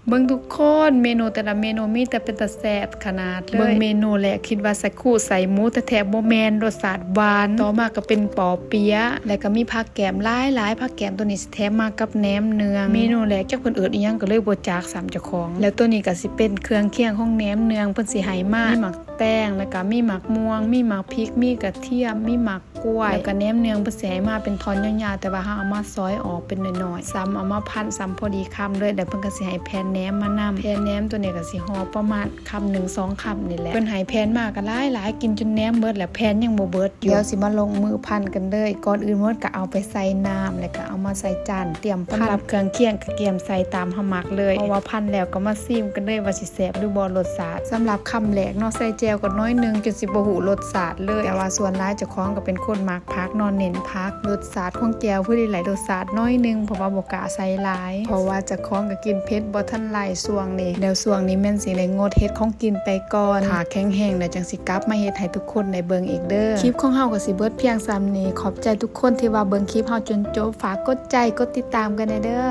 ເບິ່ງທຸກຄົນ ເມນູແຕ່ລະເມນູມີແຕ່ເປັນຕາແຊບຂະໜາດເລີຍ. ເບິ່ງເມນູແລກຄິດວ່າໃສ່ຄູໃສ່ໝູແທ້ໆ ບໍ່ແມ່ນ, ລົດຊາດຫວານ. ຕໍ່ມາກໍເປັນປໍເປຍ ແລ້ວກໍມີຜັກແກ້ມຫຼາຍໆ. ຜັກແກ້ມໂຕນີ້ຊິແຖມມາກັບແໜມເນືອງ. ເມນູແລກຈັກເພິ່ນເອີ້ນອີ່ຫຍັງກໍເລີຍບໍ່ຈັກຊ້ຳເຈົ້າຂອງ. ແລ້ວໂຕນີ້ກໍຊິເປັນເຄື່ອງຄຽງຂອງແໜມເນືອງ ເພິ່ນຊິໃຫ້ມາ ມີໝາກ ແຕງ ແລ້ວກະມີໝາກມ່ວງ ມີໝາກພິກ ມີກະທຽມ ມີໝາກກ້ວຍ ແລ້ວກະແໜມເນືອງເພິ່ນຊິໃຫ້ມາເປັນທ່ອນຍາວໆ ແຕ່ວ່າເຮົາເອົາມາຊອຍອອກເປັນນ້ອຍໆ ສ່ຳເອົາມາພັນສ່ຳພໍດີຄຳເລີຍ. ແລ້ວເພິ່ນກະຊິໃຫ້ແຜ່ນແໜມມານຳ. ແຜ່ນແໜມໂຕນີ້ກະຊິຫໍ່ປະມານຄຳໜຶ່ງສອງຄຳນີ້ແຫຼະ. ເພິ່ນໃຫ້ແຜ່ນມາກະຫຼາຍໆ ກິນຈົນແໜມເບິດ ແລ້ວແຜ່ນຍັງບໍ່ເບິດຢູ່. ດຽວຊິມາລົງມືພັນກັນເລີຍ. ກ່ອນອື່ນໝົດກະເອົາໄປໃສ່ນ້ຳ ແລ້ວກະເອົາມາໃສ່ຈານ ຕຽມພັນ. ສຳລັບເຄື່ອງຄຽງກະກຽມໃສ່ຕາມເຮົາມັກເລີຍ ເພາະວ່າພັນແລ້ວກໍມາຊີມກັນເລີຍວ່າຊິ ແຊບຫຼືບໍ່ລົດຊາດ. ສຳລັບຄຳແລກເນາະ ໃສ່ແຈ່ວກໍໜ້ອຍໜຶ່ງ ຈົນຊິບໍ່ຮູ້ລົດຊາດເລີຍ. ແຕ່ວ່າສ່ວນຫຼາຍເຈົ້າຂອງກໍເປັນຄົນມັກຜັກເນາະ ເນັ້ນຜັກ. ລົດຊາດຂອງແຈ່ວພໍດີຫຼາຍ ລົດຊາດໜ້ອຍໜຶ່ງ ເພາະວ່າບໍ່ກ້າໃສ່ຫຼາຍ ເພາະວ່າເຈົ້າຂອງກໍກິນເຜັດບໍ່ທັນໄຫຼຊ່ວງນີ້. ແລ້ວຊ່ວງນີ້ແມ່ນຊິໄດ້ງົດເຮັດຂອງກິນໄປກ່ອນ ຖ້າແຂງແຮງແລ້ວຈັ່ງຊິກັບມາເຮັດໃຫ້ທຸກຄົນໄດ້ເບິ່ງອີກເດີ. ຄລິບຂອງເຮົາກໍຊິເບິດພຽງສ່ຳນີ້. ຂອບໃຈທຸກຄົນທີ່ວ່າເບິ່ງຄລິບເຮົາຈົນຈົບ. ຝາກກົດໃຈ ກົດຕິດຕາມກັນແດ່ເດີ.